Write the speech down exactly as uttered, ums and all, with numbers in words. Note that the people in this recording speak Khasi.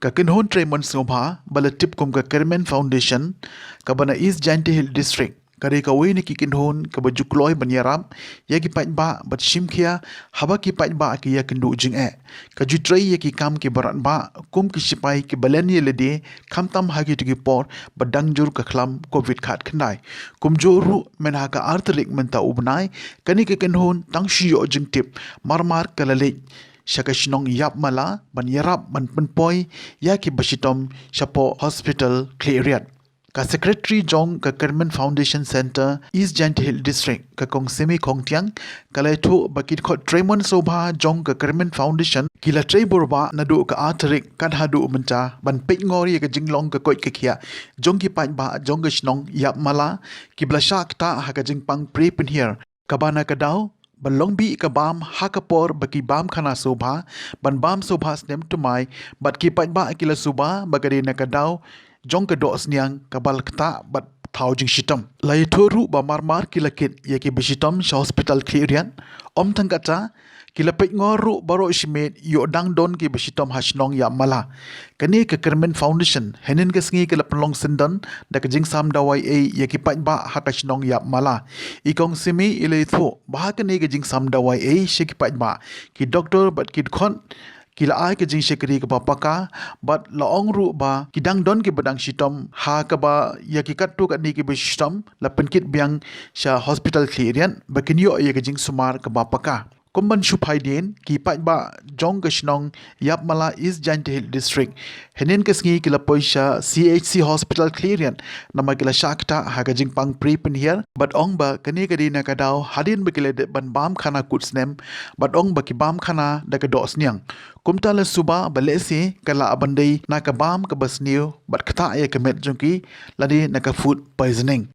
Ka kynhun Tremon Sngewbha ba la tip kum ka Kyrmen Foundation kaba na East Jaintia Hills District ka dei kawei na ki kynhun kaba ju kloi ban ïarap ïa ki paidbah bad shim khia haba ki paidbah ki ïakynduh jingeh. Ka ju trei ïa ki kam kiba radbah kum ki shipai kiba len ïa lade, khamtam ha kito ki por ba dang jur ka khlam covid khatkhyndai. Kumjuh ruh mynha ka ar tarik mynta u bnai, kane ka kynhun tang shu ïoh jingtip, marmar ka la leit sha ka shnong Yapmala ban ïarap ban pynpoi ïa kiba shitom shapoh Hospital Khliehriat. Ka Secretary jong ka Kyrmen Foundation Centre, East Jaintia Hills District, ka Kong Simi Khongtiang, ka la ïathuh ba ki dkhot Tremon Sngewbha jong ka Kyrmen Foundation ki la trei burbah naduh ka ar tarik kat haduh mynta ban peitngor ïa ka jinglong ka koit ka khiah jong ki paidbah jong ka shnong Yapmala kiba la shah ktah ha ka jingpang prie pynhiar, kaba na ka daw ba long bih ka bam ha ka por ba ki bam khana sngewbha, ban bam sngewbha snem thymmai, bad ki paidbah ki la suba ba ka dei na ka daw jong ka dohsniang kaba la ktah bad thaw jingshitom. La ïathuh ruh ba marmar ki la kit ïa kiba shitom sha Hospital Khliehriat. Ym tang katta, ki la peitngor ruh baroh shimet ïoh dang don kiba shitom ha shnong Yapmala. Kane ka Kyrmen Foundation hynnin ka sngi ka la pynlong syndon da ka jingsam dawai ei ïa ki paidbah ha ka shnong Yapmala. I Kong Simi i la ïathuh ba ha kane ka jingsam dawai ei sha ki paidbah, ki doktor bad ki dkhot ki la ai ka jingshakri kaba paka, bad la ong ruh ba ki dang don kiba dang shitom, ha kaba ïa ki katto katne kiba shitom la pynkit biang sha Hospital Khliehriat ba kin ïoh ïa ka jingsumar kaba paka. Kum ban shu phai dien, ki paidbah jong ka shnong Yapmala, East Jaintia Hills District, hynnin ka sngi ki la poi sha C H C Hospital Khliehriat namar ki la shah ktah ha ka jingpang prie pynhiar, bad ong ba kane ka dei na ka daw hadien ba ki la dep ban bam khana kut snem, bad ong ba ki bam khana da ka dohsniang. Kumta la suba ba lehse ka lah ban dei na ka bam kaba sniew bad ktah ïa ka met jong ki, lane na ka food poisoning.